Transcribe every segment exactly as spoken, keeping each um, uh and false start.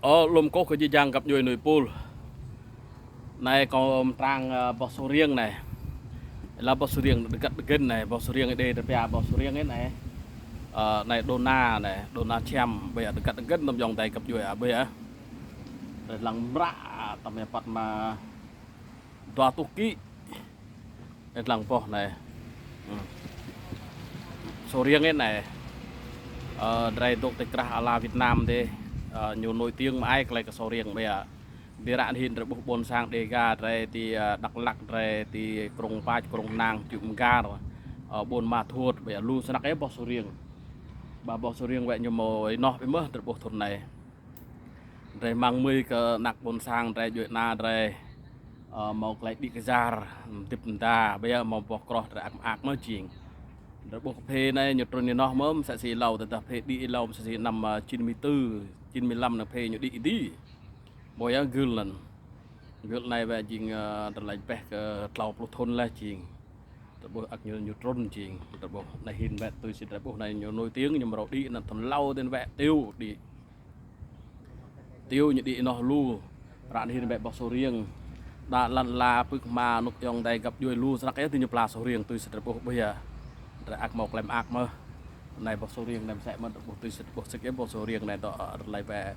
Ơ, lŏ kkuh kơ jih jang găp djuê ênuk êpul. Anei kâo mtrang, ơ, boh sô riêng anei. Leh boh sô riêng dgăt dgĭn anei, boh sô riêng Êđê drei pia boh sô riêng anei. Ơ, anei đô na anei, đô na čhiăm, ƀiădah dgăt dgĭn tăm ayŏng adei găp djuê ah, ƀiădah. Drei dlăng mră, tăm ya păt ma dua tuh ký. Anei dlăng boh anei. Hmm. Sô riêng anei. Ơ, drei dôk ti krah ala Việt Nam dih. Ơ, ñu nổi tiếng mơai klei kơ sô riêng ƀiădah. Bi ară anei hĭn drei ƀuh ƀuôn sang Đêga drei ti, ơ, Dak Lak drei ti Krông Pač, Krông Năng, Čư̆ Mgar, ơ, Ƀuôn Ma Thuột ƀiădah lu snăk ơ boh sô riêng. Ba boh sô riêng wĕ ñu mâo ênoh ƀiă mơh drei ƀuh thŭn anei. Drei hmăng hmưi kơ anak ƀuôn sang drei djuê ana drei, ơ, mâo klei đĭ kyar, mdĭp mda, ƀiădah mâo boh kroh drei ăt mơak mơh jing. Drei ƀuh kphê anei ñu trŭn ênoh mơh, msĕ si êlâo, tơdah kphê đĭ êlâo msĕ si năm, ơ, chín mươi tư, chín mươi lăm anăn kphê ñu đĭ êdi. Ƀiădah gưl anăn. Gưl anei wĕ jing, ơ, drei lač bĕ kơ tlâo pluh thŭn leh jing. Drei ƀuh ăt ñu, ñu trŭn jing. Drei ƀuh anei hĭn wĕ tui si drei ƀuh anei ñu nổi tiếng ñu mrâo đĭ anăn thŭn êlâo dih wĕ tiu đĭ. Tiu ñu đĭ ênoh lu. Ară anei hĭn wĕ boh sô riêng. Đa lăn ala pưk hma anôk ayŏng adei găp djuê lu snăk ơ ti ñu pla sô riêng tui si drei ƀuh ƀiădah. Drei ăt mâo klei mơak mơh. Anei boh sô riêng anei msĕ mơh drei ƀuh tui si drei ƀuh sĭt ơ boh sô riêng anei dôk, ơ, drei lač wĕ.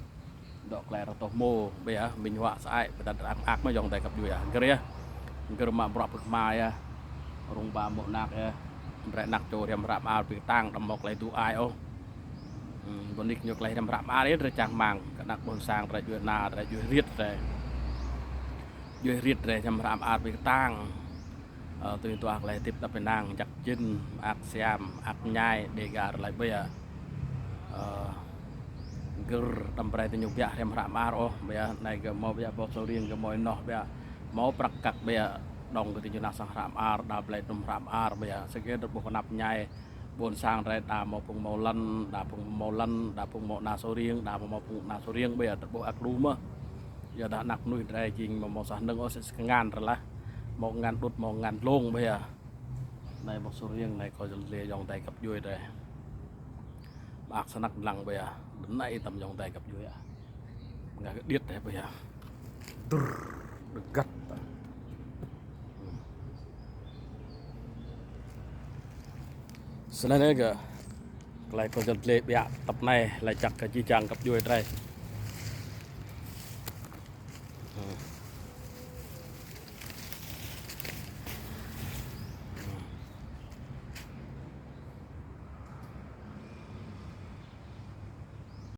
Dôk klei rơtuh mô, ƀiădah, minh huă sơăi, ƀiădah drei ăt mơak mơh ayŏng adei găp djuê ah. Gĭr yơh. Gĭr mă bruă pưk hma yơh. Rŭng ba mô̆ anak yơh. Brei anak čô hriăm hră mơar bi ktang, đăm mâo klei tŭ ai ôh. Hmm, ƀuôn nik ñu klei hriăm hră mơar yơh drei čang hmăng. Kơ anak ƀuôn sang drei djuê ana, drei djuê hriêt drei. Djuê hriêt drei hriăm hră mơar bi ktang. Ơ, tui tuah klei hdĭp dăp ênang, jăk jĭn, mơak siam, mơak mñai, Đêga drei lač ƀiădah. Ơ, gĭr đăm brei ti ñu biă hriăm hră mơar ôh, ƀiădah anei gơ̆ mâo biă boh sô riêng gơ̆ mâo ênoh biă. Mâo prăk kăk biă, dŏng kơ ti ñu nao sang hră mơar, đa blei dŭm hră mơar, ƀiădah. Sơkê drei ƀuh knap mñai, ƀuôn sang drei đa mâo phung mâo lăn, đa phung mâo lăn, đa phung mâo ana sô riêng, đa mâo phung ana sô riêng, ƀiădah drei ƀuh ăt lu mơh. Kyuadah anak mnuih drei jing mâo, mâo sa hnơ̆ng ôh sĭt kngan drei lah. Mâo kngan đŭt, mâo kngan dlông ƀiădah. Anei boh sô riêng anei kâo yăl dliê ayŏng adei găp djuê drei. Mơak snăk dlăng ƀiădah. Anei tăm ayŏng adei găp djuê ah. Ngă kơ điêt drei ƀiădah. Drrr, dgăt. Snăn anei gơ̆. Klei kâo yăl dliê ƀiă tăp anei lač jăk kơ jih jang găp djuê drei.